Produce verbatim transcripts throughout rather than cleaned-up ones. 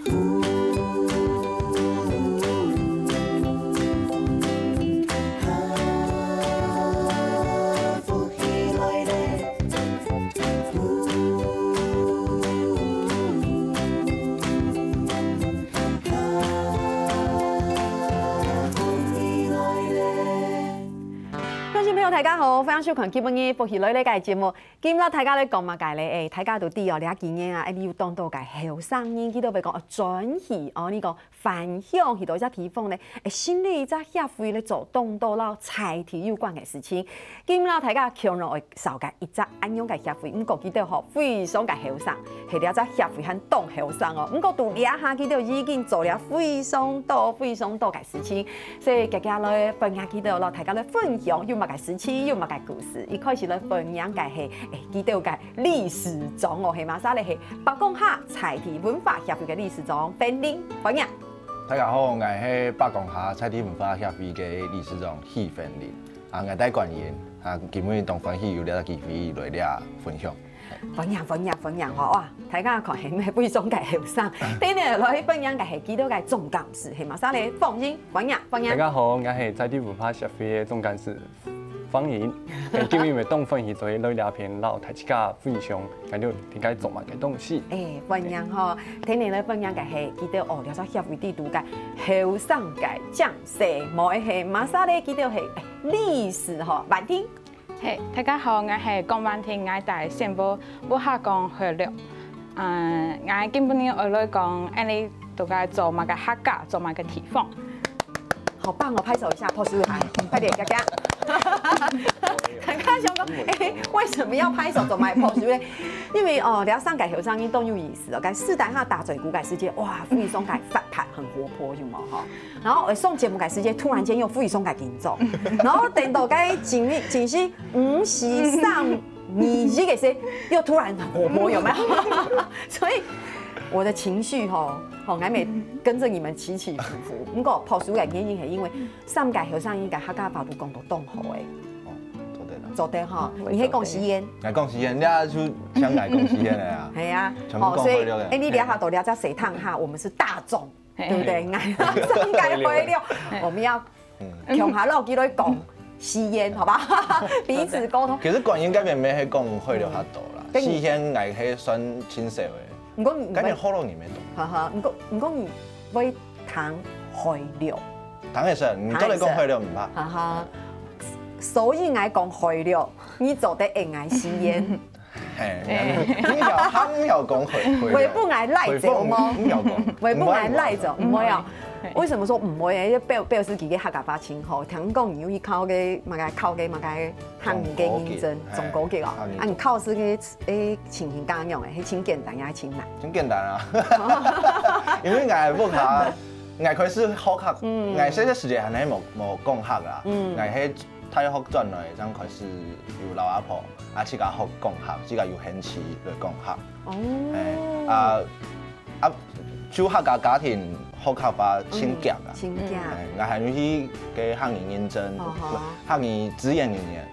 观众朋友，大家好，欢迎收看今晡日《福氣來了》个节目。今日大家來讲么个咧？诶，大家都知哦，這幾年啊，诶，有當多个後生人，佢都會讲哦，轉去哦，你讲 返鄉去到一隻地方呢，會成立一隻協會來做當多摎在地有關个事情。今日大家共同會紹介一隻恁樣个協會，毋過佢兜吼非常个後生，係這隻協會還當後生哦。毋過到這下佢兜已經做了非常多、非常多个事情，所以遽遽來歡迎佢兜摎大家來分享有麼个事情，有麼个故事。一開始來歡迎个係，誒，佢兜个 理事長哦，係麼儕咧？係伯公蝦在地文化協會个理事長范林，歡迎。大家好，𠊎係伯公蝦在地文化協會个理事長許范林。啊，𠊎戴觀音，啊，今晡日當歡喜有這个機會來這分享。歡迎，歡迎，歡迎吼！哇，大家看係毋係非常个後生？等下來分享个係佢兜个總幹事，係麼儕咧？方英，歡迎，歡迎。大家好，𠊎係在地文化協會个總幹事 方英，今晡日當歡喜做得來這片摎大自家分享，𠊎兜應該做麼个東西。誒，歡迎吼，今晡日來分享个係佢兜哦，這隻協會裡肚个後生个靚細妹係麼儕咧？佢兜係理事吼，婉婷。嘿，大家好，𠊎係江婉婷，𠊎戴新屋，屋下講海陸。嗯，𠊎今晡日愛來講，恁呢都該做麼个客家，做麼个地方。 好棒哦，拍手一下，拍手一下，快點，佳佳。大家想講，誒，為什麼要拍手，做麼个拍手咧？因為哦，這三个後生人當有意思哦，該私底下打嘴鼓个時節，哇，非常个活潑，很活潑，有無吼？然後呃上節目个時節，突然間又非常个緊張，然後等到該今日今時五時三二一个時，又突然很活潑，有沒有？所以我的情緒吼，吼，還沒跟着你們起起伏伏。毋過拍手个原因係因為 三个後生人个客家話都講到當好誒。哦，做得啦。做得吼，嗯，你係講四縣？𠊎講四縣，你啊就像𠊎講四縣个啊。係啊，全部講海陸个。哦，所以，誒，你這下到這隻細廳下，我們是大眾，對不對？𠊎三个海陸，我們要共下落去來講四縣，好吧？彼此溝通。其實觀音該片乜係講海陸較多啦，四縣𠊎係算盡少个。 毋過你毋會，該片學老人乜多。哈哈，毋過毋過你會聽海陸。聽會識，你做得講海陸毋怕。哈哈，所以𠊎講海陸，你做得應𠊎四縣。嘿，你曉還曉講海，海陸。回不來賴走嗎？回不，你曉講。回不來賴走，毋會啊。為什麼說毋會啊？因為表表示佢个客家話真好，聽講你有去考个麼个考个麼个 客語个認證，中高級哦。啊，你考試个誒情形仰仔？係盡簡單也係盡難？盡簡單啊，因為𠊎屋下，𠊎開始學客，𠊎細个時節還係無無講客啦，𠊎係大學轉來正開始有摎阿婆啊自家學講客，自家有興趣來講客。哦，誒啊啊，就客家家庭學客話盡遽啊，盡遽。誒，𠊎還有去个客語認證，客語支援人員。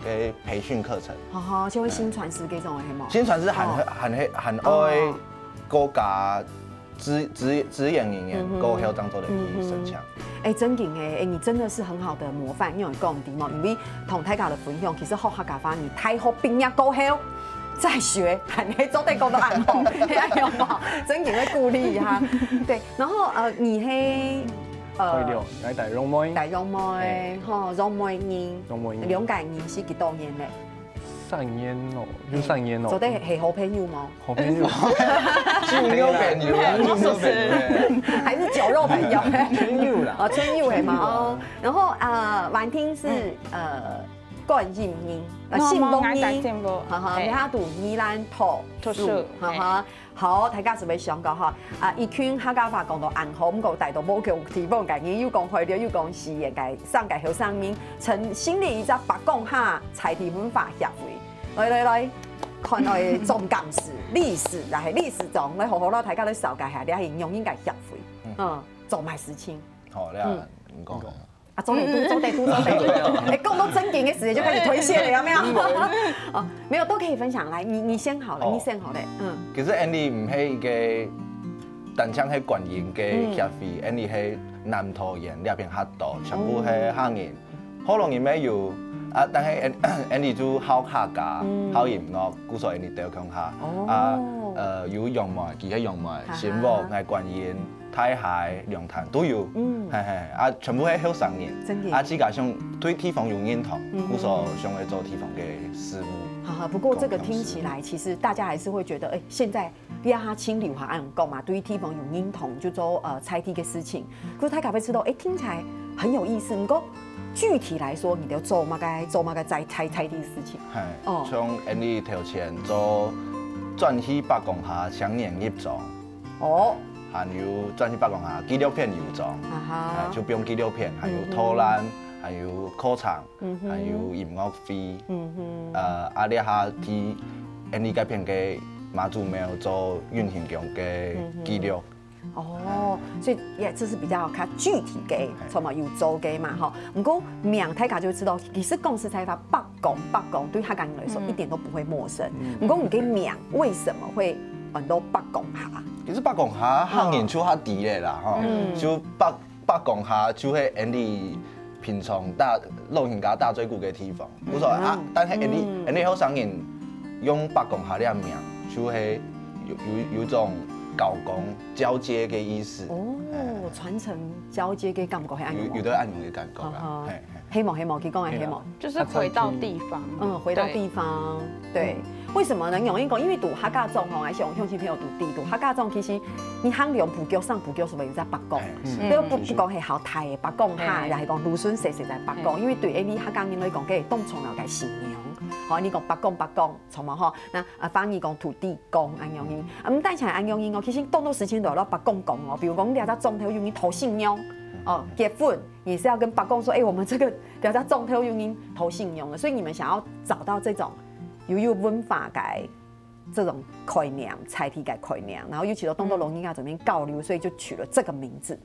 个培訓課程。吼吼，像係薪傳師該種个係無？薪傳師還還還還愛國家支支支援人員，過後正做得去申請。誒，正經誒，誒，你真的是很好的模範，因為講對無？因為同大家來分享，其實學客家話，你大學畢業過後再學，還係做得講到恁好，係啊，有無？正經愛鼓勵一下。對，然後呃，你係呃，海陸，𠊎戴楊梅。戴楊梅，吼，楊梅人。楊梅人。兩個人係幾多年咧？ 三年咯，有三年咯。做得係好朋友無？好朋友。酒肉朋友啊，酒肉朋友。還是酒肉朋友？朋友啦。哦，朋友係嘛，哦。然後啊，婉婷係呃觀音人，呃，新豐人，哈哈，佢讀宜蘭讀書，哈哈。 好，大家係毋係想到吼，啊，一群客家話講到恁好，毋過戴到無共地方个人，又講海陸，又講四縣个，三個後生人，成成立一隻伯公蝦在地文化協會。來來來，看來總幹事、理事，也係理事長，來好好摎大家來紹介下，這係仰般个協會，嗯，做麼个事情？好，你啊，你講。 啊，做得做得做得做得，誒，講到正經个事情就開始推卸了，有沒有？哦，沒有，都可以分享。來，你你先好了，你先好了，嗯。其實Andy毋係一個單淨係觀音个協會，恁樣係南桃園這片較多，全部係客人。學老人乜有啊，但係恁，恁樣就好客家，好音樂，故所恁樣兜共下。啊，呃，有楊梅，佢係楊梅，新屋，𠊎觀音，大溪、龍潭都有，係係，啊，全部係後生人，啊，自家想對地方有認同，故所想愛做地方个事務。哈哈，不過這個聽起來，其實大家還是會覺得，哎，現在 這下清流哈恁樣講嘛，對地方有認同，就做呃在地个事情。可是大家會知道，哎，聽起來很有意思。毋過具體來說，你都做麼个做麼个在在在地个事情？係，哦，像恁樣頭前做轉去伯公下青年入莊，哦，還有轉去伯公下紀錄片有莊，啊哈，就放紀錄片，還有導覽，還有課程。 還有音樂會，呃，啊，這下在恁樣該片个媽祖廟做運行宮个記錄。哦，所以也這是比較較具體个，什麼有做个嘛吼。毋過名大家就知道，其實講實在話，伯公伯公對客家人來說一點都不會陌生。毋過你个名為什麼會安到伯公下？其實伯公下客人就較知个啦吼，就伯伯公下就係恁樣平常大老人家打嘴鼓个地方。 故所啊，但係恁樣恁樣後生人用伯公下這名，就係有有有種交工交接个意思。哦，傳承交接个感覺係恁樣。有有兜恁樣个感覺啦。係係。係無係無，佢講个係無。就是回到地方。嗯，回到地方，對。為什麼呢？因為講，因為堵客家庄吼，還是我鄉親朋友堵地，堵客家庄其實你行兩步腳、三步腳，是不是有隻伯公？所以不不管係好大个伯公下，也係講魯迅細細个伯公，因為對於客家人來講，該當重要个信仰。好，你講伯公伯公， 著無吼？那啊，翻譯講土地公恁樣呢，啊，毋單淨係恁樣呢哦，其實當多時間都要到伯公公哦，比如講你要到莊頭有人討新娘，哦，結婚也是要跟伯公說，哎，我們這個要到莊頭有人討新娘了，所以你們想要找到這種有有文化个這種概念，在地个概念，然後尤其是當多老人家這邊交流，所以就取了這個名字。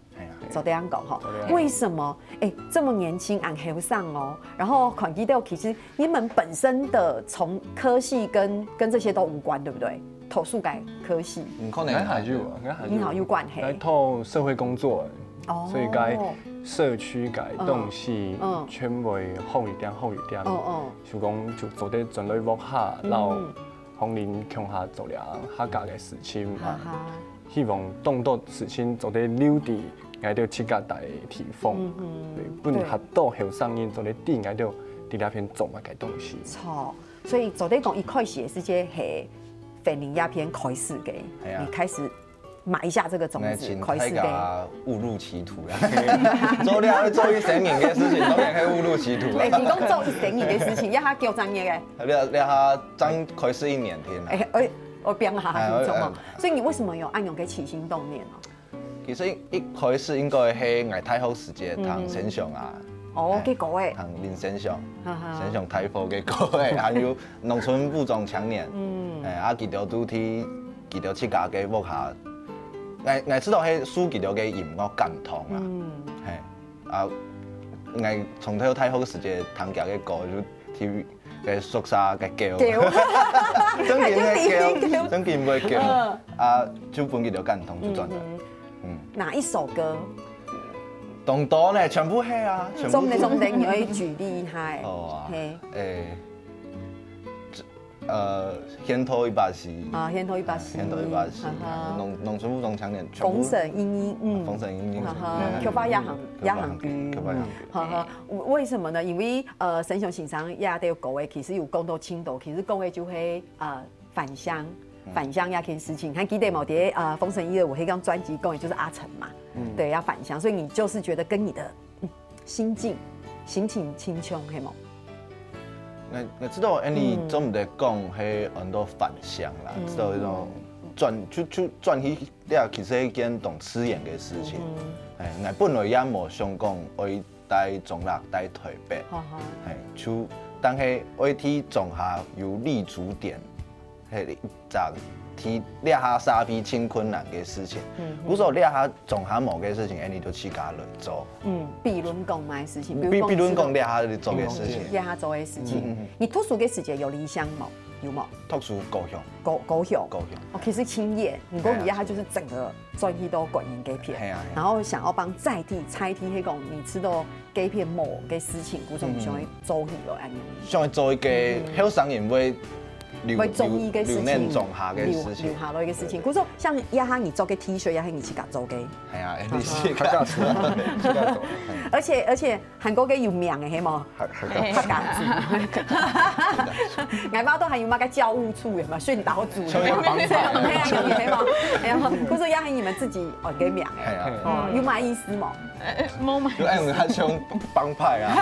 做得恁樣講吼，為什麼？哎，這麼年輕，恁後生哦，然後看起來其實你們本身的從科系跟跟這些都無關，對不對？讀書个科系，嗯，可能還有啊，你好有關係。來讀社會工作，哦，所以該社區个東西，嗯，全部學一點，學一點，哦哦，就講就做得轉來屋下，然後 同人共下做了客家个事情嘛。希望當多事情做得留在𠊎兜自家个地方，對，分較多後生人做得知𠊎兜在這片做麼个東西。著，所以做得講一開始个時節係分你這片開始个，你開始埋下這個種子，開始个。誤入歧途啦，做了做一生人个事情，當然係誤入歧途啦。哎，你講做一生人个事情，要他叫專業个。 這這下正開始一年天啦。哎，哎，我變下很重哦。所以你為什麼有恁樣个起心動念哦？其實一開始應該係𠊎大學時節聽先生啊，哦，結果哎，聽林先生，先生大哥个歌哎，還有農村武裝青年，嗯，哎，啊，佢兜都在佢兜自家个屋下，𠊎𠊎知道係受佢兜个音樂感動啊，係，啊，𠊎從頭大學个時節聽佢个歌就去 个宿舍个狗，正經个狗，正經个狗，啊，就分佢兜感動就轉來。嗯，哪一首歌？當多呢，全部係啊，全部。中的中的，你會舉例一下？哦啊，誒，呃，掀頭一把絲。啊，掀頭一把絲，掀頭一把絲，農農村武裝青年，全部。風神英英，嗯，風神英英，哈哈，客話也很也很客話也很哈哈，為什麼呢？因為呃，先生先生也在講个，其實有講到青島，其實講个就係呃返鄉，返鄉這件事情。還記得無？在呃《封神演義》有一張專輯講的就是阿成嘛，對，要返鄉，所以你就是覺得跟你的嗯心境心情親像，係無？我我知道，恁樣做毋得講係安到返鄉啦，知道一種轉就就轉去，這其實係一件當自然个事情。哎，我本來也無想講愛 在中壢、在台北，係，就但係愛在莊下有立足點，係一隻在這下社會盡困難个事情。如果這下莊下無个事情，恁樣就自家來做。嗯，比論講麼个事情，比比論講這下你做个事情，這下做个事情，你讀書个時節有理想無？有無？讀書高雄，高高雄。高雄。哦，其實青葉，你講一下，他就是整個轉去到觀音該片，係啊，係啊。然後想要幫在地拆題，係講你知道該片某个事情，故所你想要做起來，安尼。想要做一个後生人會留會中意个事情，留留念中下个事情。留留下來个事情。故所像這下你做个T恤，也係你自家做个。係啊，你自家做，自家做。而且而且 韓國个有名个，係無？客客家族。𠊎媽都還有麼个教務處，有無？訓導組，有無？係啊，有無？哎呀，可是也係你們自己哦个名个，係啊。哦，有麼意思無？無麼意思。就愛用較像幫派啊，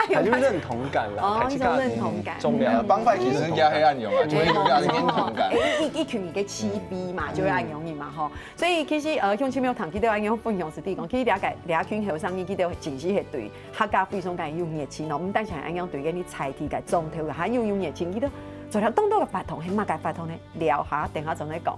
還有認同感啦，哦，還是較一種認同感。重要。幫派其實也係恁樣啊，就係有一種認同感。哎，一一群人个氣氛嘛，就會恁樣嘛吼。 所以其實呃，鄉親朋友聽佢兜恁樣分享，係講，其實這个這群後生人佢兜真係係對客家非常个有熱情哦，毋單淨恁樣對該个在地个莊頭个，還有有熱情，佢兜做了當多个活動，係麼个活動呢？聊下，等下正來講。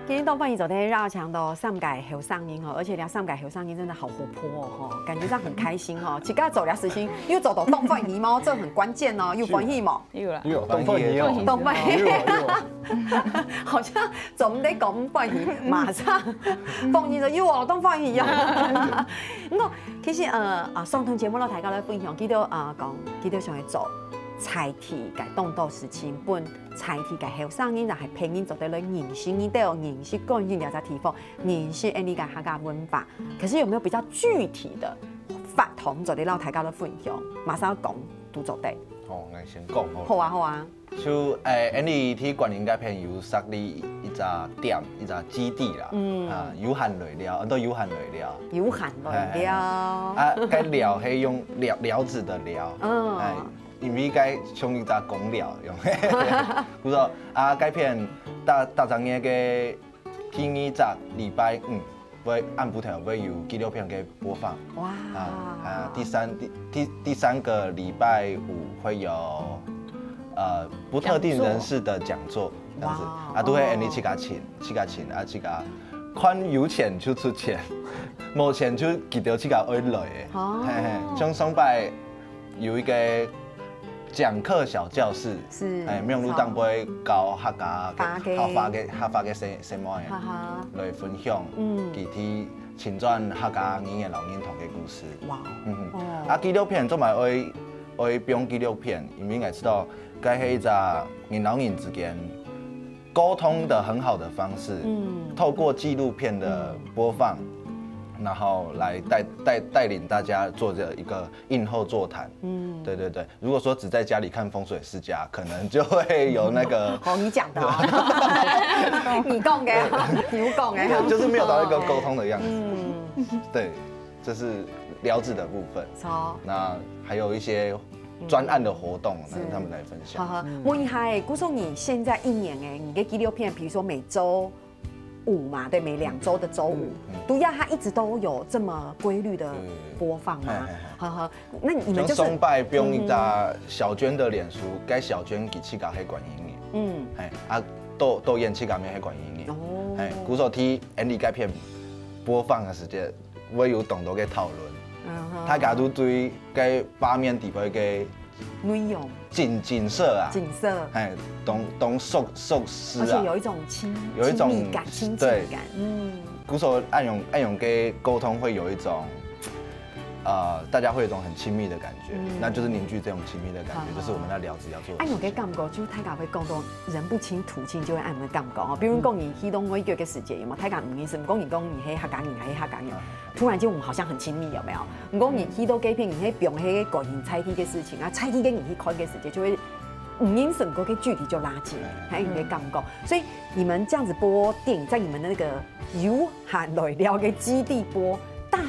今天當歡喜做得邀請到三个後生人吼，而且這三个後生人真的好活潑哦吼，感覺上很開心哦。自家做了事情又做到當歡喜嘛，這很關鍵哦，有歡喜無？有啦。有，當歡喜哦。當歡喜。有，有。好像做毋得講歡喜，馬上歡喜說有哦，當歡喜哦。毋過其實呃啊，上段節目摎大家來分享，佢兜啊講，佢兜想要做 在地个當多事情，分在地个後生人，也係別人做得來認識你兜，認識觀音這隻地方，認識𠊎俚个客家文化。可是有沒有比較具體的活動做得摎大家來分享？馬上講都做得。好，𠊎先講好了。好啊，好啊。就，誒，𠊎俚在觀音該片有設立一隻店，一隻基地啦，嗯。啊，有閒來尞，很多有閒來尞。有閒來尞。哎，哎，哎。啊，該尞係用尞，尞子的尞。嗯。哎， 因為該像一隻公尞樣。比如說，啊，該片大，大正月个第二隻禮拜五，會暗晡頭會有紀錄片个播放。哇。啊，啊，第三，第，第，第三個禮拜五會有，呃，不特定人士的講座，講座。這樣子。哇。啊，都會𠊎俚自家請，自家請，啊，自家看有錢就出錢，無錢就佢兜自家愛來个。哦。嘿，嘿，像上擺 有一個講客小教室，是，哎，美濃路頂背教客家个，教客家个，客話个，客話个細，細妹仔，哈哈。來分享，嗯。佢去尋轉客家語言摎認同个故事。哇，嗯哼。哦。啊，紀錄片做麼个愛，愛放紀錄片，因為𠊎知道，該係一隻人摎人之間 溝通的很好的方式，嗯。透過紀錄片的播放，嗯。然後來帶，帶，帶領大家做這一個映後座談。嗯。對，對，對。如果說只在家裡看風水世家，可能就會有那個哦，你講的哦。你講的哦，你講的哦。就是沒有達到一個溝通的樣子。嗯。對，這是尞子的部分。好。那還有一些專案的活動，嗯。那他們來分享。好，好。問一下欸，故所你現在一年欸，你个紀錄片，比如說每週五嘛，對，每兩週的週五，嗯。都要它一直都有這麼規律的播放嗎？對。嘿，嘿，嘿。好，好。那你們就是，像上擺放一隻小娟的臉書，該小娟佢自家係觀音人。嗯。嘿，啊，都，都演自家乜係觀音人。哦。嘿，故所在𠊎俚該片播放的時間，會有當多个討論。嗯哼。大家都對該畫面底背个內容。景，景色啊。景色。嘿，當，當熟，熟悉啊。而且有一種親，有一種，親密感、親近感。對。嗯。故所恁樣，恁樣个溝通會有一種，呃，大家會有一種很親密的感覺，嗯。那就是凝聚這種親密的感覺，好。就是我們在尞子要做的事情。恁樣个感覺，就是大家會講到人不親土親，就會恁樣个感覺哦。比如講，你去到外國个時節，有無？大家毋認識，毋過你講你係客家人，還係客家人，嗯。 突然間我們好像很親密，有沒有？毋過你去到該片，你係放該个觀音在地个事情啊，在地个人去看个時節，就會，嗯，人生過个距離就拉近，嗯。還有你的感覺。所以你們這樣子播電影，在你們的那個有閒來尞个基地播，大，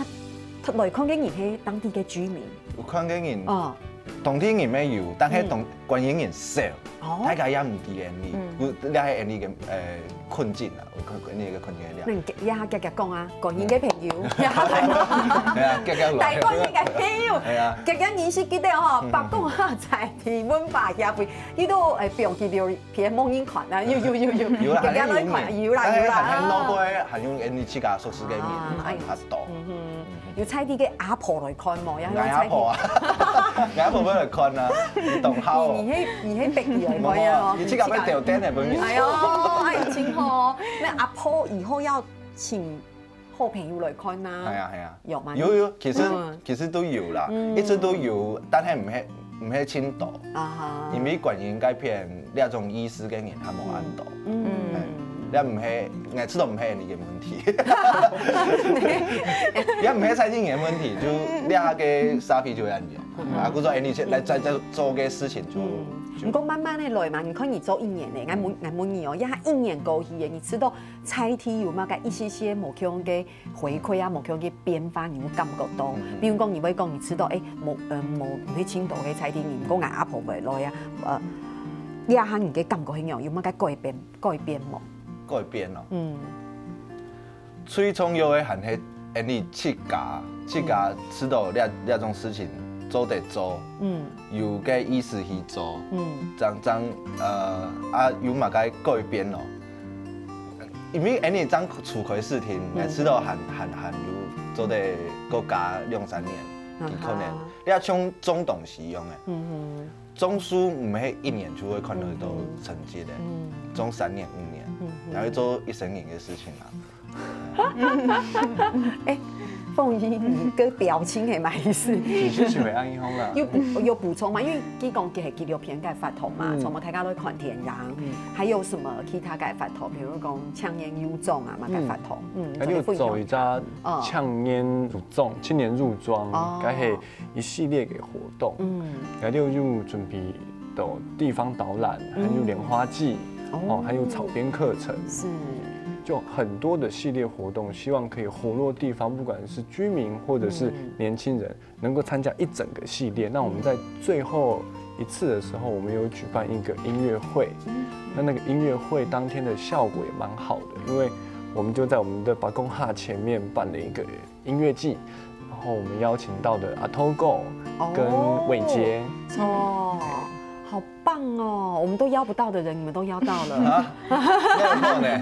來看个人係當地个居民。有看个人，哦。當地人乜有，但係當觀音人少，哦，大家也毋知𠊎俚，嗯，這係𠊎俚个呃困境啊，𠊎俚个困境係這樣。那你這下遽遽講啊，觀音个朋友，這下來，係啊，遽遽來，大觀音个朋友，係啊，遽遽認識佢兜吼，嗯，八公下在地文化協會，佢都誒放佢留片無人看啊，有有有有，有啦，遽遽來看，還有有，有啦有啦，但係還還老過，還用𠊎俚自家熟識个人，啊，還較多。嗯哼。 有在地个阿婆來看無？也有在地。𠊎阿婆啊，𠊎阿婆會來看啊，你懂好哦。你你係你係逼佢來看啊？你自家會掉電的，分你。哎喲，哎，真好哦。那阿婆以後要請好朋友來看呐。哎呀哎呀，有嗎？有有，其實其實都有啦，一直都有，但係毋係毋係盡多。啊哈，因為觀音該片這種意思个人還無恁多。嗯，也毋係，𠊎知道毋係你个問題。也毋係在地人个問題，就這个社會就恁樣。啊，故所你先來在在做个事情就，就毋過慢慢个來嘛，你看你做一年呢，𠊎問𠊎問你哦，這下一年過去了，你知道在地有麼个一些些無共樣个回饋啊，無共樣个變化，你有感覺到？比如講，你會講你知道，誒，無，呃，無，毋係盡多个在地人，毋過𠊎阿婆會來啊，呃，這下你个感覺係仰？有麼个改變？ 改變無？改變哦。嗯。最重要个還係，恁樣自家，自家知道這這種事情做得做，嗯，有个意思去做，嗯，正正呃啊有麼个改變咯？因為恁樣正初開始聽，嗯，知道還還還有做得過加兩三年，有可能。這像種東西一樣个，嗯哼。 種樹毋係一年就會看得到成績个，種三年五年，然後做一生人个事情啊。哎，鳳儀，你个表情係麼个意思？你是喜歡安一峰啦？有補有補充嗎？因為佢講佢係紀錄片个發行嘛，嗯，從我大家都看電影，嗯，還有什麼其他个發行？比如講青年有種啊嘛个發行，嗯，還有做一隻青年入莊，青年入莊，哦，該係 一系列个活動，嗯，然後又準備到地方導覽，還有蓮花祭，哦，還有草編課程，是，就很多的系列活動，希望可以活絡地方，不管是居民或者是年輕人，能夠參加一整個系列。那我們在最後一次的時候，我們有舉辦一個音樂會，那那個音樂會當天的效果也蠻好的，因為我們就在我們的八公下前面辦了一個 音樂季，然後我們邀請到的阿頭哥跟偉杰。哦，好棒哦！我們都邀不到的人，你們都邀到了。啊，那很棒呢。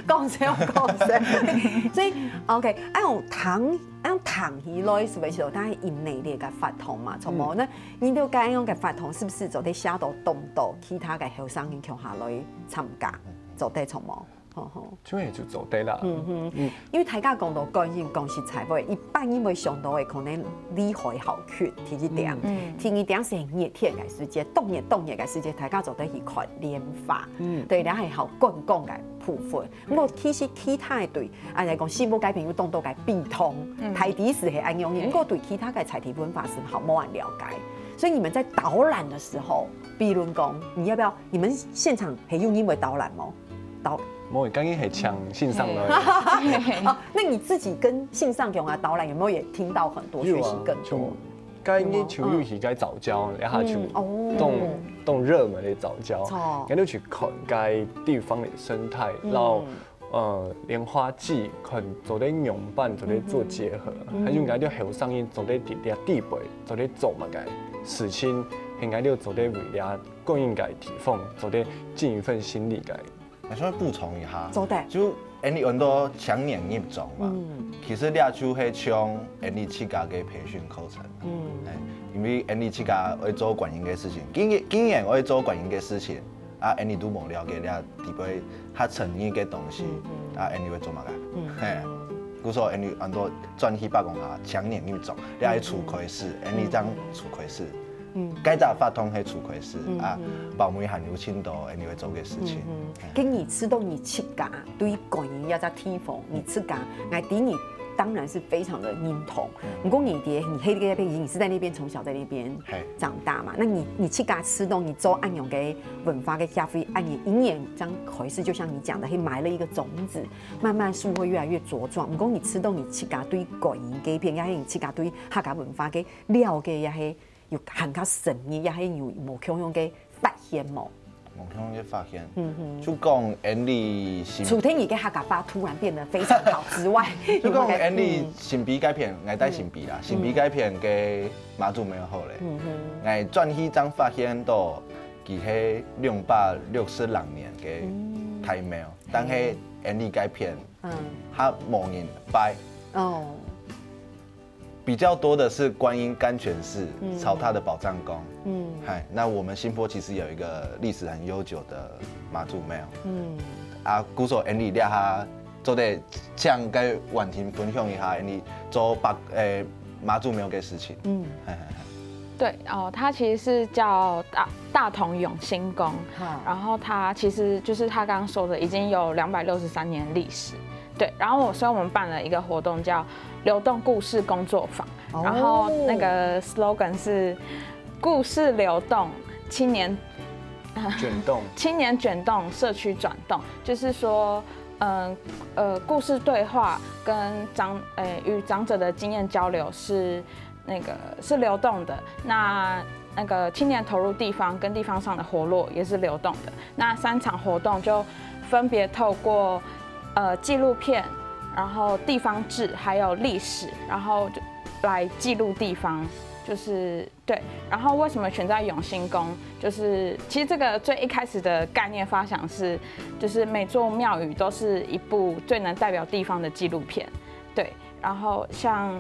講笑講笑。所以，OK，哎呦，談哎呦談起來，是不是有大家一系列个發行嘛？從無呢？你了解恁樣个發行，是不是做得寫到當多其他个後生人共下來參加，做得從無？ 吼吼，就係就做得啦。嗯哼，因為大家講到觀音，講實在話，一般人會想到个可能離開校區，第一點，第二點係熱天个時節，當熱當熱个時節，大家做得去看蓮花，對，這係好觀光个部分。毋過其實其他个對，啊來講，西部該片有當多个秘湯，大抵係恁樣个，毋過對其他个在地文化係好無恁了解。所以你們在導覽的時候，比如講，你要不要？你們現場還有人會導覽嗎？導 無，剛剛係請先生來。哦，那你自己跟先生共下導覽，有沒有也聽到很多學習更多？有啊，像該日就有去該藻礁，然後就當當熱門个藻礁，然後去看該地方个生態，然後呃蓮花祭，看做得仰般，做得做結合，還有該兜後生人做得在這地方，做得做麼个事情，還有該兜做得為這觀音个地方，做得盡一份心力个。 𠊎想補充一下，做得。就𠊎俚安到青年入莊嘛，其實這就係像𠊎俚自家个培訓課程。嗯，因為𠊎俚自家愛做觀音个事情，既既然愛做觀音个事情，啊𠊎俚都無了解這底背較深入个東西，啊𠊎俚會做麼个？嘿，故所𠊎俚安到轉去八公下青年入莊，這係初開始，𠊎俚正初開始。 該隻活動係初開始啊，包尾還有盡多𠊎俚會做个事情。該你知道你自家對觀音這隻地方，你自家，𠊎知你當然是非常的認同。不過你在你係該片，你是在那邊從小在那邊長大嘛，那你你自家知道你做恁樣个文化个協會，恁樣一年這樣開始，就像你講的，去埋了一個種子，慢慢樹會越來越茁壯。不過你知道你自家對觀音該片，也係你自家對客家文化个了解，也係有還較深入，也係有無共樣个發現無？無共樣个發現，嗯哼，就講𫣆俚新，除忒你个客家話突然變得非常好之外，就講𫣆俚新埤該片，𠊎戴新埤啦，新埤該片个媽祖廟好咧，嗯哼，𠊎轉去正發現到，佢係兩百六十六年个大廟，但係𫣆俚該片，嗯，佢無人拜。哦。 比較多的是觀音甘泉寺、草塔的寶藏宮。嗯，嗨，那我們新坡其實有一個歷史很悠久的媽祖廟。嗯，啊，故所𫣆俚這下做得請該婉婷分享一下，𫣆俚做北，誒，媽祖廟个事情。嗯，嗨嗨嗨。對哦，它其實是叫大大同永興宮，然後它其實就是他剛剛說的，已經有兩百六十三年歷史。对，然后我所以我们办了一个活动叫流动故事工作坊，然后那个 slogan 是故事流动，青年卷动，青年卷动，社区转动，就是说，嗯呃，故事对话跟长呃与长者的经验交流是那个是流动的，那那个青年投入地方跟地方上的活络也是流动的。那三场活动就分别透过呃纪录片，然后地方志，还有历史，然后就来记录地方，就是对。然后为什么选在永兴宫？就是其实这个最一开始的概念发想是，就是每座庙宇都是一部最能代表地方的纪录片，对。然后像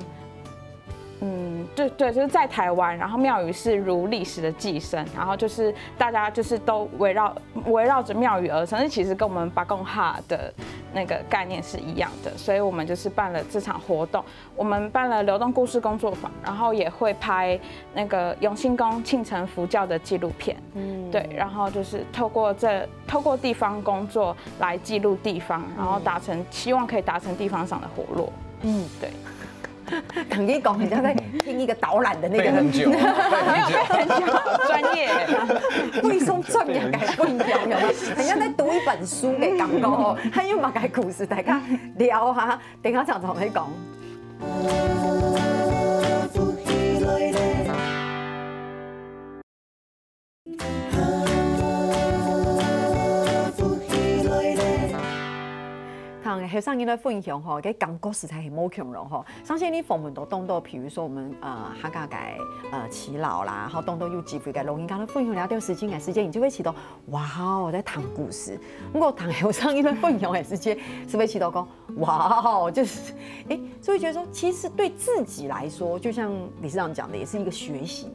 嗯，对对，就是在台湾，然后庙宇是如历史的寄生，然后就是大家就是都围绕围绕着庙宇而生，其实跟我们巴共哈的那个概念是一样的，所以我们就是办了这场活动，我们办了流动故事工作坊，然后也会拍那个永兴宫庆城佛教的纪录片，嗯，对，然后就是透过这透过地方工作来记录地方，然后达成希望可以达成地方上的活络，嗯，对。 等于讲，很像在听一个导览的那个，很久，很久，专业，背诵专业改不一样，很像在读一本书的感觉哦。还有么个故事，大家聊哈，等下常常会讲。 聽後生人來分享吼，个感覺實在係無共樣吼。上次你訪問到當多，譬如說我們呃客家个呃耆老啦，吼當多有機會个老人家來分享這段時間个時間，你就會知道，哇哦，在談故事。不過聽後生人來分享个時間，是會知道講，哇哦，就是，哎，所以覺得說，其實對自己來說，就像理事長講的，也是一個學習。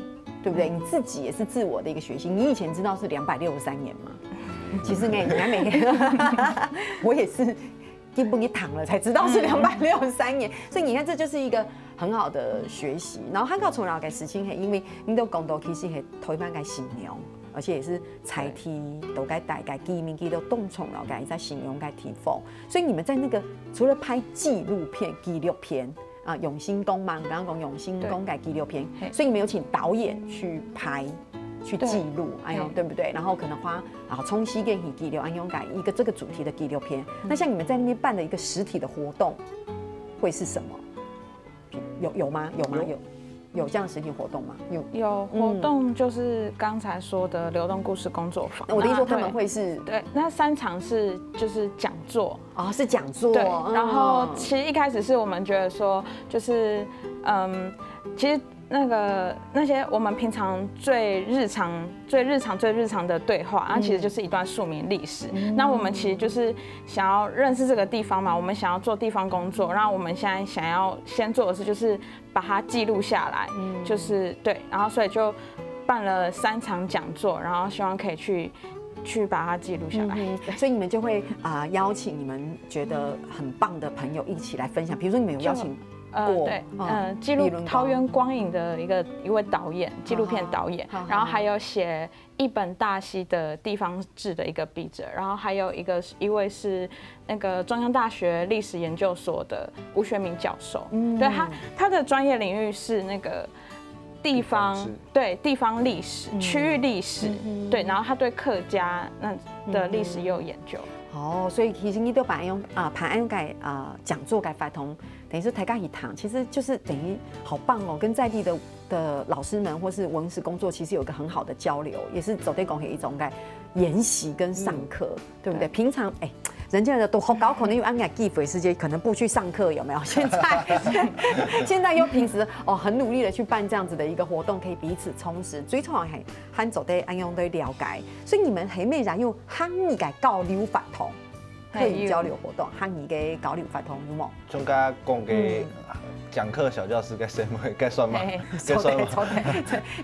对不对？你自己也是自我的一个学习。你以前知道是两百六十三年吗？其实你还没，我也是今晡日谈了才知道是两百六十三年，所以你看这就是一个很好的学习。然后還較重要个事情，係因為你都講到其實係台灣个信仰，而且也是在地都該大家居民佢都當重要个一个信仰个地方，所以你们在那个除了拍纪录片、纪录片。 啊，永兴宫嘛，你刚刚讲永兴宫个纪录片，所以你们有请导演去拍，去记录，哎呦，对不对？然后可能花啊，从西电去记录，安永改一个这个主题的纪录片。那像你们在那边办的一个实体的活动，会是什么？有有吗？有吗？有有这样实体活动吗？有有活动就是刚才说的流动故事工作坊。那我的意思说他们会是对，那三场是就是讲座，哦，是讲座。对，然后其实一开始是我们觉得说，就是嗯，其实那个那些我们平常最日常、最日常、最日常的对话，那其实就是一段庶民历史。那我们其实就是想要认识这个地方嘛，我们想要做地方工作，那我们现在想要先做的事就是把它记录下来，就是对，然后所以就办了三场讲座，然后希望可以去去把它记录下来。所以你们就会啊邀请你们觉得很棒的朋友一起来分享，比如说你们有邀请。呃，对，呃，记录桃园光影的一个一位导演，纪录片导演，然后还有写一本大溪的地方志的一个笔者，然后还有一个一位是那个中央大学历史研究所的吴学明教授，对他他的专业领域是那个地方对地方历史、区域历史，对，然后他对客家那的历史也有研究。哦，所以其实你都把用啊，把用个啊讲座个发通。等於是大家一堂，其实就是等于好棒哦，跟在地的的老师们或是文史工作，其实有一个很好的交流，也是做得讲是一种个研习跟上课，对不对？平常哎。人家的都好高，可能有安排机会时间，可能不去上课，有没有？现在现在又平时哦，很努力的去办这样子的一个活动，可以彼此充实，最重要还还做得安样的了解。所以你们黑妹人有行业个交流活动，可以交流活动，行业个交流活动有无？像刚刚讲个讲课小教室，该什么该算吗？该算吗？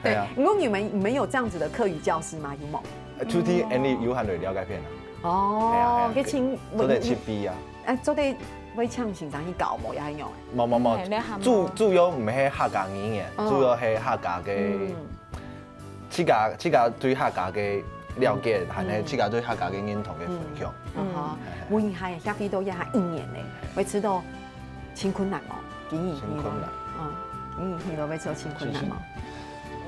对，如果你们没有这样子的课余教室吗？有无？就听 Andy 有喊你了解片啊。哦，可以请做得去 B 啊。哎，做得会请先生去教无？也有。冇冇冇，主主要唔系客家语言，主要系客家个。自家自家对客家个了解，还有自家对客家个认同个分享。嗯哈，文艺下也下飞到也下一年呢，会知道真困难哦，真困难。嗯，你你都会知道真困难吗？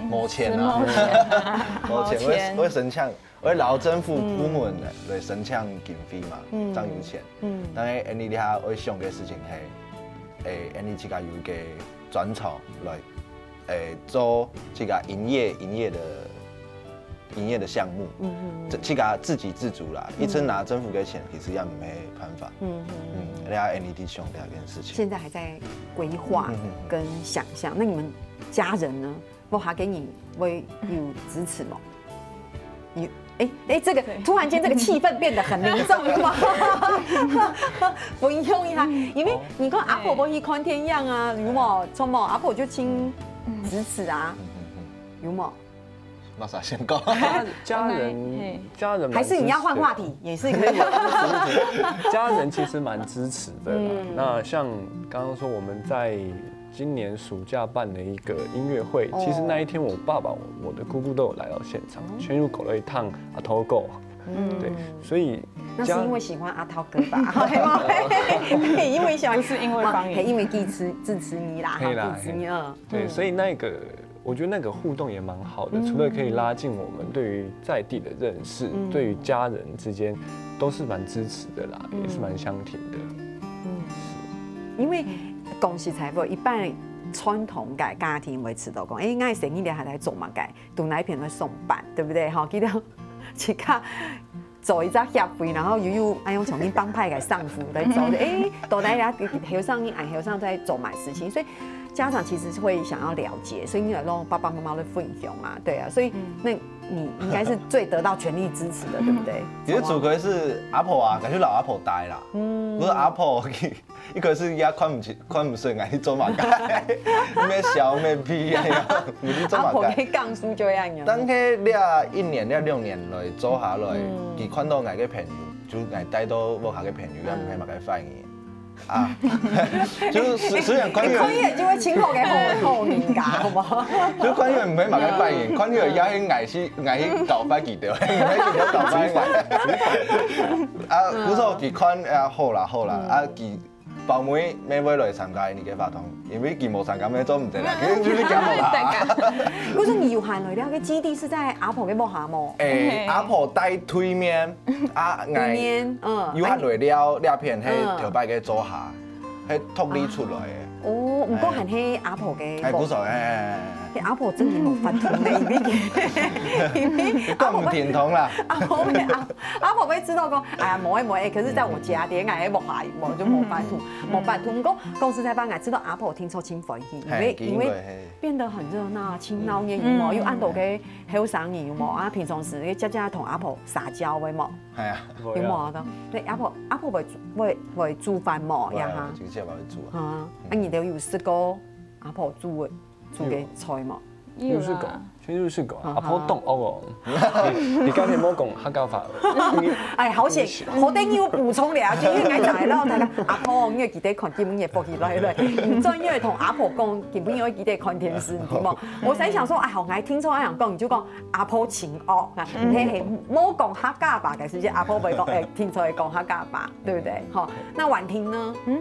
没钱啊，没钱，我我申请，我劳政府部门来申请经费嘛，正有钱。嗯，但是你下会想个事情系，诶，你自家有个专长来。 诶，做这个营业营业的营业的项目，嗯嗯，这这个自给自足啦，一直拿政府的钱，其实也没办法。嗯嗯，人家 N E D 想这件事情，现在还在规划跟想象。那你们家人呢？我还给你会有支持吗？你哎哎，这个突然间这个气氛变得很凝重，有吗？不用呀，因为你看阿婆不去看电影啊，有吗？什么阿婆就亲支持啊，有吗？那啥先讲，家人家人还是你要换话题也是可以。家人其实蛮支持的。那像刚刚说我们在。 今年暑假办的一个音乐会，其实那一天我爸爸、我的姑姑都有来到现场，全有搞了一趟阿头狗。嗯，对，所以那是因为喜欢阿头哥吧？因为喜欢，不是因为方言，因为支持支持你啦，支持你啊。对，所以那个我觉得那个互动也蛮好的，除了可以拉近我们对于在地的认识，对于家人之间都是蛮支持的啦，也是蛮相挺的。嗯，因为 讲实在话，一般传统个家庭会知道讲，哎，𠊎生日了还在做么个，都哪一片在上班，对不对？哈，记得自家做一只协会，然后又有哎用重新帮派个上司在做，哎，到底了后生人，哎，后生在做么事情，所以家长其实是会想要了解，所以你有让爸爸妈妈的分享嘛，对啊，所以那你应该是最得到全力支持的，对不对？其实主要是阿婆啊，感觉老阿婆呆啦，嗯，不是阿婆。 一个是也看毋起，看毋顺，爱去做嘛个，咩小咩屁啊，毋去做嘛个。阿婆个讲述就样样。但係這一年、這兩年來做下來，佢看到𠊎个朋友，就𠊎帶到屋下个朋友，也毋係麼个反應啊。就雖雖然看佢，看佢就會清楚个好好人家，好無？就看佢毋係麼个反應，看佢也係𠊎去𠊎去搞壞佢兜，𠊎去搞壞佢。啊，毋過佢看啊好啦好啦，啊佢 包尾乜會來參加你个活動，因為佢無參加乜做毋得啦，佢就係講無啦。可是你有閒來了个基地是在阿婆个屋下無？誒，阿婆在對面，啊，對面，嗯，有閒來了，這片係頭擺个做下，係獨立出來个。哦，毋過還係阿婆个。係，毋錯誒。阿婆真係無法度呢，因為因為講毋聽通啦。阿婆个阿 阿婆會知道講，哎呀，無誒無誒，可是在我家，點解無下，無就無法度，無法度。毋過講實在話，𠊎知道阿婆聽說真歡喜，因為因為變得很熱鬧，真鬧熱，有無？有恁多个後生人，有無？啊，平常時个姐姐同阿婆撒嬌，會無？係啊，有無？對，阿婆阿婆會會會煮飯無？呀哈，直接幫佢煮啊。啊，啊，你都有食過阿婆煮个煮个菜無？有食過。 先入是狗，阿婆當惡哦。你你剛才莫講客家話。哎，好險，好得你有補充了，就應該講來讓大家阿婆，因為記得看今日福氣來了，你專業同阿婆講，今日要記得看電視，你知無？我才想說，哎，好，𠊎聽錯，𠊎想講，你就講阿婆真惡，嘿嘿，莫講客家話个時間，阿婆會講，哎，聽錯會講客家話，對不對？好，那婉婷呢？嗯，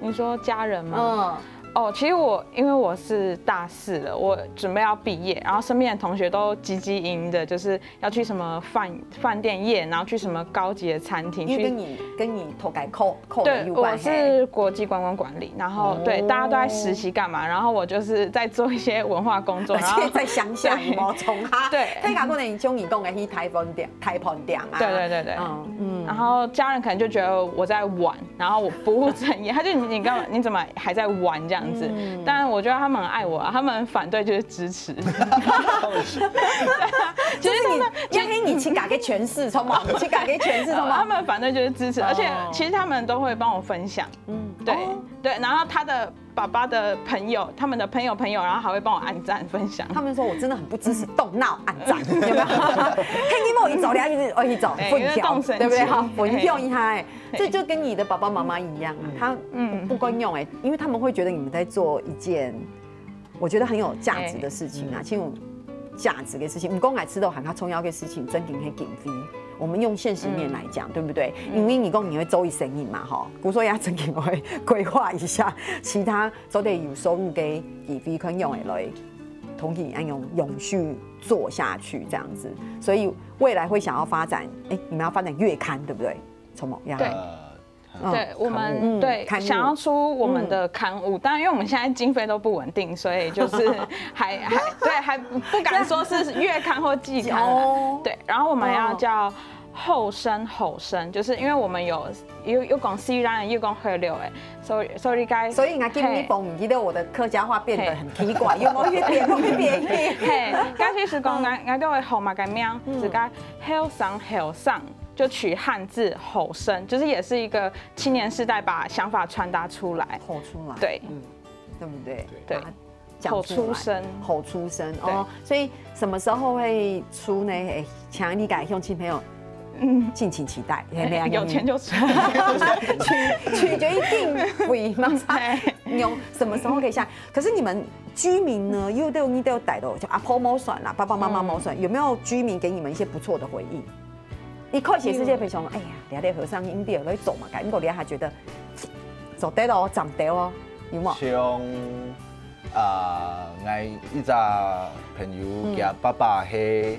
你說家人嗎？哦，其实我因为我是大四了，我准备要毕业，然后身边的同学都积积营的，就是要去什么饭饭店业，然后去什么高级的餐厅去。因为跟你跟你头改扣扣的对，我有关系。是国际观光管理，然后对哦大家都在实习干嘛，然后我就是在做一些文化工作，然后而且在乡下，对有没有？从他对他讲过呢，你中意讲的去台风店，台风店啊。对对对对嗯嗯。然后家人可能就觉得我在玩，然后我不务正业，他就你你干嘛？你怎么还在玩这样子？嗯当然，我觉得他们很爱我啊，他们反对就是支持。就是你，因为你去改个全市，冲嘛，你去改个全市，冲他嘛。们反对就是支持，哦而且其实他们都会帮我分享。嗯，对哦对，然后他的爸爸的朋友，他们的朋友朋友，然后还会帮我按赞分享。他们说我真的很不支持动闹按赞，有没有？看你莫一走，人家一直哦一走哎分享，因为动神对不对？经好，分哎享一下哎，这就跟你的爸爸妈妈一样啊，他嗯不够用哎，因为他们会觉得你们在做一件我觉得很有价值的事情啊，哎其实有价值的事情，毋过我知道很重要的事情，真正是经费。我们用现实面来讲，对不对？因为你讲你会做一生意嘛，哈，故所也真正会规划一下，其他做得有收入的经费可以用来，同意按用永续做下去这样子。所以未来会想要发展，哎，你们要发展月刊，对不对？什么呀？对呃，嗯对我们嗯对刊物想要出我们的刊物，但因为我们现在经费都不稳定，所以就是还还对还不敢说是月刊或季刊啦。哦对，然后我们要哦叫后生后生，就是因为我们有有有讲西兰，有讲河流哎，所以所以该所以我今日嘿訪問到我的客家話變得很奇怪，有沒有一點一點？嘿，該其實講，我我都會號碼个名，嗯自家後生後生，就取漢字後生，就是也是一個青年世代把想法傳達出來。吼出來，對嗯，對不對？對把它講出來吼出聲吼出聲哦。所以什麼時候會出呢？哎，請你改鄉親朋友，嗯，敬請期待。嘿，沒有有錢就出。取取決於經費嘛，用什麼時候可以下？可是你們居民呢，又都你都有帶到，就阿婆無算啦，爸爸媽媽無算，有沒有居民給你們一些不錯的回應？一開始世界非常，哎呀，你這後生應該來做麼个，不過你還覺得做得哦，長得哦，有無？像啊，𠊎一隻朋友，佢爸爸係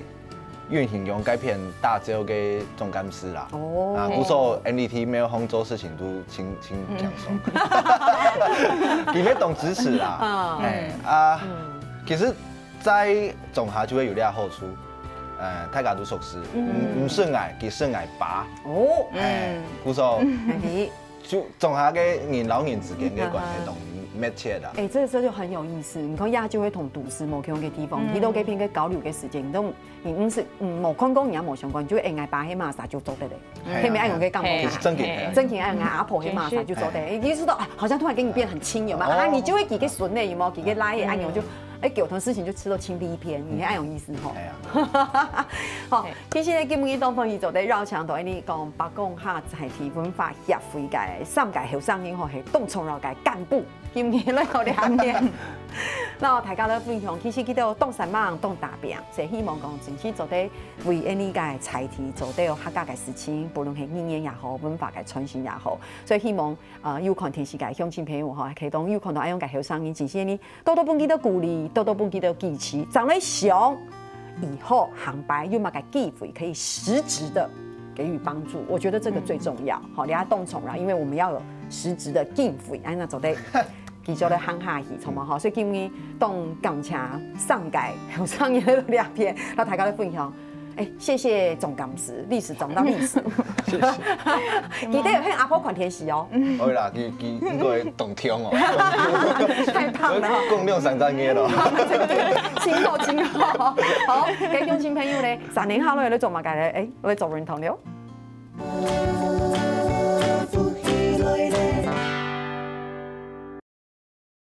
運行用該片大洲个總幹事啦。哦啊，故所N D T沒有空做事情都請請講說，佢也懂支持啦。啊哎啊，其實在總下就會有這好處，呃，大家都熟識，毋毋識𠊎，佢識𠊎爸，哦，哎，故所哎，就總下个人摎人之間个關係當密切啦。哎，這個就很有意思。你看亞洲會同都市無共个地方，你到該片个交流个時間，你都你毋識，嗯，無看過人家無相關，就會哎，𠊎爸係麼儕就做得嘞，係啊特別愛用个講法係啊其實正經係啊正經愛用阿婆係麼儕就做得，哎，意思到啊，好像突然跟你變很親，有沒有？哦啊，你就會幾個孫呢，有沒有？幾個倈仔，哎，你就哎，有的事情就吃到親第一片，你還有意思吼哎。呀，好，其實呢，今日當歡喜做得邀請到你講北港客在地文化協會个三屆後生人吼，係當重要个幹部，今日來到這片。那大家來分享，其實佢都當善良、當打拚，所以希望講真係做得為恁呢个在地做得有客家个事情，不論係語言也好，文化个傳承也好，所以希望呃有看電視个鄉親朋友吼，可以當有看到恁樣个後生人，真係呢多多分佢兜鼓勵，多多分佢兜支持，正來想以後行擺有麼个機會可以實質的給予幫助，我覺得這個最重要。好，你要動從啦，因為我們要有實質的經費，哎，那做得繼續來行下去，好嗎？好，所以今日當感謝三屆後生人來到這片，摎大家來分享。哎，謝謝總幹事，理事長到理事，記得有向阿婆看電視哦。好啦，佢佢應該當聽哦，太棒了。講兩三隻月咯。真好，真好。好，各位鄉親朋友呢，三年後呢，來做麼个呢？哎，來做運動了。